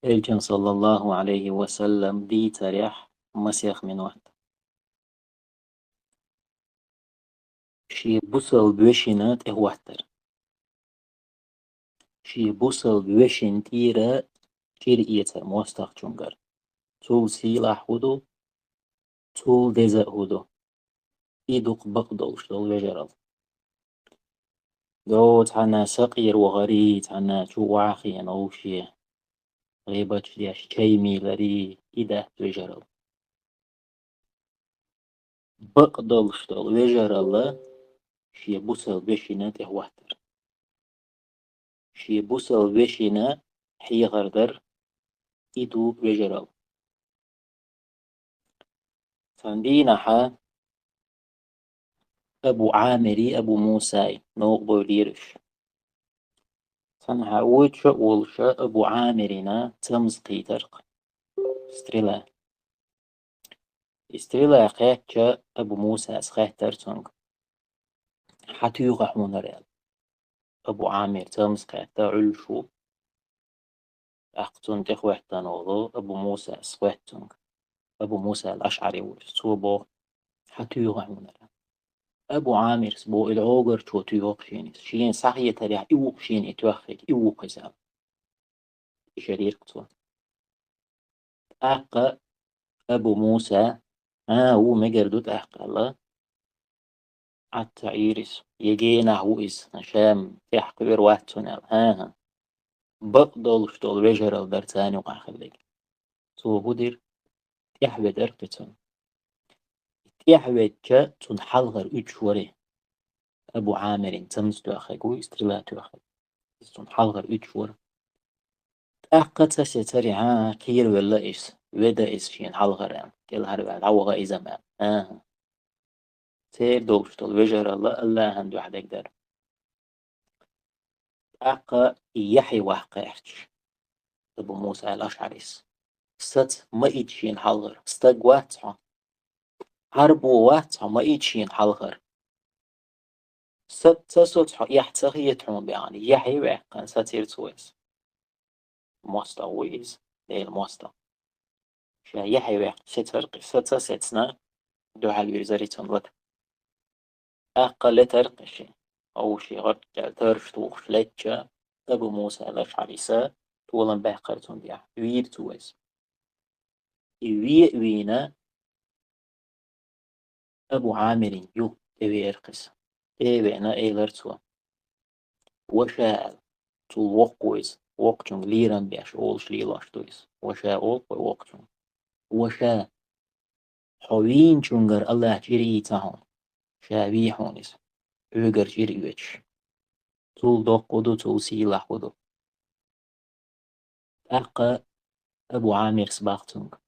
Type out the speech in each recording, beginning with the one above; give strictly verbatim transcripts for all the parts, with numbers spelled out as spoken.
Элчан, саллаллаху алейхи ва саллам, дийцарехь масех минот. Шен бусалба вешина тӀехӀоттар. Шен бусалба вешин тӀера чӀир эцар мостагӀчунгара. Цул сийлахь хӀун ду, цул деза а хӀун ду. И ду-кх бакъдолуш долу вежаралла. До цхьанна сакъера вахарий, цхьанна чу вахийна вовшийн, гӀийбаташ деш чай мийларий, и дац вежаралла. Бакъдолуш долу вежаралла шен бусалба вешина тӀехӀоттар. Шен бусалба вешина хьехар дар, и ду вежаралла. Цхьана дийнахьа Абу Ӏамири Абу Мусай новкъа бевлира уьш. Цхьанхьа вуьйцуш а волуш Абу Ӏамирина цамза кхийтар-кх. Стрела. И стрела кхаьчча, Абу Мусас хаьттар цуьнга: «Хьан туьйху хьуьнара?» — аьлла. Абу Ӏамир цамза кхетта Ӏуьллуш ву. ТӀаккха цунна тӀехӀоьттина волу Абу Мусас хоьтту цуьнга. Абу Муса ал-АшӀари ву иза. Цо боху: «Хьан туьйху хьуьнара?» Абу Ӏамирс боху: «И Ӏогарчо туьйху-кх шена иза. Шена схьахетарехь и ву-кх шена и тоьхнарг, и ву-кх иза», — аьлла. И шерира-кх цо. ТӀаккха Абу Муса: «А, ву, мегар ду тӀаккха», — аьлла. «Ӏад ца Ӏийра иза, я генахь ву иза, сан шам тӀехь кхоьру вац цунна», — аьлла. ХӀан-хӀа. Бакъдолуш долу вежаралла дара царна юкъахь хилларг. Цо хӀун дира? ТӀехьа ведар кхин цунна. ТӀехьа ведча, цунна хьалхара уьдуш вара. Абу Ӏамирин цамза тоьхнарг ву, стрела тоьхнарг. Иза цунна хьалхара уьдуш вара. ТӀаккха ца сецарий, хӀан-хӀа, кхеравелла иза, веда иза шена хьалхара, аьлла, кӀелхьарваьлла, дӀаваха иза, аьлла. ХӀан-хӀа. Церан долуш долу вежаралла АллахӀан дуьхьа дерг дара. ТӀаккха и яхье ваккха гӀерташ Абу Муса ал-АшӀарис: «Саца ма ита шена хьалхара, стаг вац хьо. Хьарбо вац хьо, ма ита шена хьалхара. Саца ца соцу хьо, эхь ца хета хьуна бахьана». Яхье ваьккхина сацийра цо иза. МостагӀа ву иза, Делан мостагӀа. Ша яхье ваьккхича сецар-кх и, саца ца сецна, дуьхьал вирзара цунна лата. ТӀаккха летар-кх и ши. Вовшийн гӀорта кӀел тарраш тухуш летча, Абу Муса ал-АшӀарис толам баьккхира цунна тӀехь. Вийра цо иза. И ве а вийна, Абу Ӏамирин юха тӀевеара-кх иза. ТӀе а веана, элира цо: «Ваша», — аьлла. Цул воккха ву иза, воккхачуьнга лерам беш, олуш лелош ду иза. Ваша олу-кх вай воккхачуьнга. «Ваша, хьо вийначуьнгара АллахӀа чӀир ийца хьуна. Ша вий хьуна иза, хьоьгара чӀир оьцуш. Цул доккха хӀун ду, цул сийлахь хӀун ду». ТӀаккха Абу Ӏамирс боху цуьнга: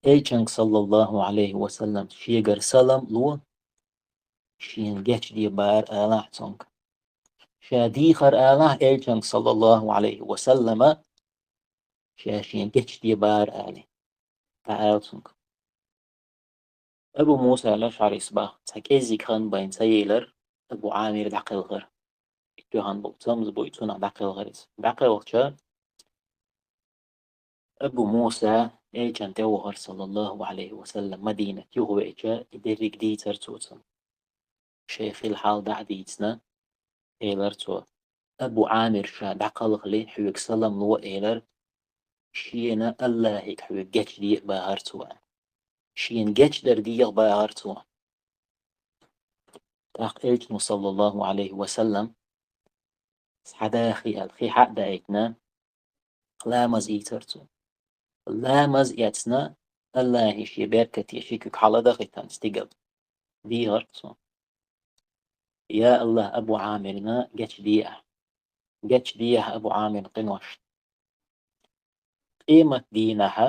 «Элчанга, саллаллаху Ӏалайхи ва саллам, шегара салам ло, шена гечде бахар алахь цуьнга. Ша дийхар алахь Элчанга, саллаллаху Ӏалайхи ва саллама, ша шена гечде бахар», — аьлла. ТӀаккха аьлла цуьнга. Абу Муса ал-АшӀарис боху: «Цхьа кӀеззиг хан байна ца елира, Абу Ӏамир дӀакхелхира. И тоьхна болу цамза буй, цунах дӀакхелхира иза. ДӀакхелхича, Абу Муса Элчанна тӀевахара, саллаллаху Ӏалайхи ва саллам, Мадинат юхавеача, и дерриг дийцара цо цунна. Шайн хилла хьал дӀа а дийцина, элира цо: Абу Ӏамир ша дӀакхалхале, хьоьга салам ло, элира, шена АллахӀига хьоьга гечде а бахара цо. Шена гечдар деха бахара цо». ТӀаккха Элчано, саллаллаху Ӏалайхи ва саллам, схьадахийта аьлла, хи хьа а даийтина, ламаз ийцара цо. Ламаз эцна, АллахӀа шен беркате ши куьг хьаладахийтина стигала, дийхира цо: «Я АллахӀ, Абу Ӏамирна гечдехьа, гечдехьа Абу Ӏамирна къиношна. Къематдийнахьа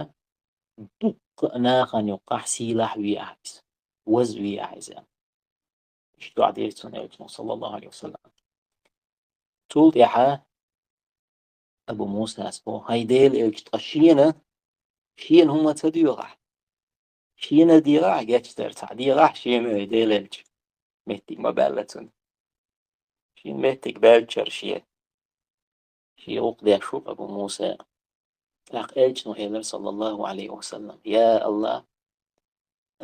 дуккха а нахана юккъехь сийлахь вехьа иза, ваза вехьа иза». Иштта дуӀа дира цунна Элчано, саллаллаху Ӏалайхи ва саллам. Цул тӀаьхьа Абу Мусас боху: «ХӀай Делан Элча, ткъа шена, шена хӀума ца доьху ахь? Шена дехахь гечдар, цхьаъ дехахь шена, хӀай Делан Элча». Меттиг ма баьлла цунна. Шена меттиг баьллачара шен, шен гӀуллакх деш ву Абу Муса. ТӀаккха элчано элира, саллаллаху Ӏалайхи ва саллам: «Я Аллах,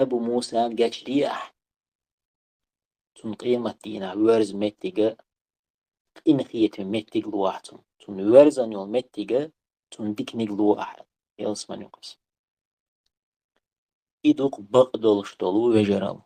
Абу Мусан гечдехьа, цунна къематдийнахь верза меттига, къинхетаме меттиг лохьа цунна. Цунна верзан йолу меттига, цунна диканиг лохьа ялсамани юкъа». И дукха бакъдолуш долу вежаралла.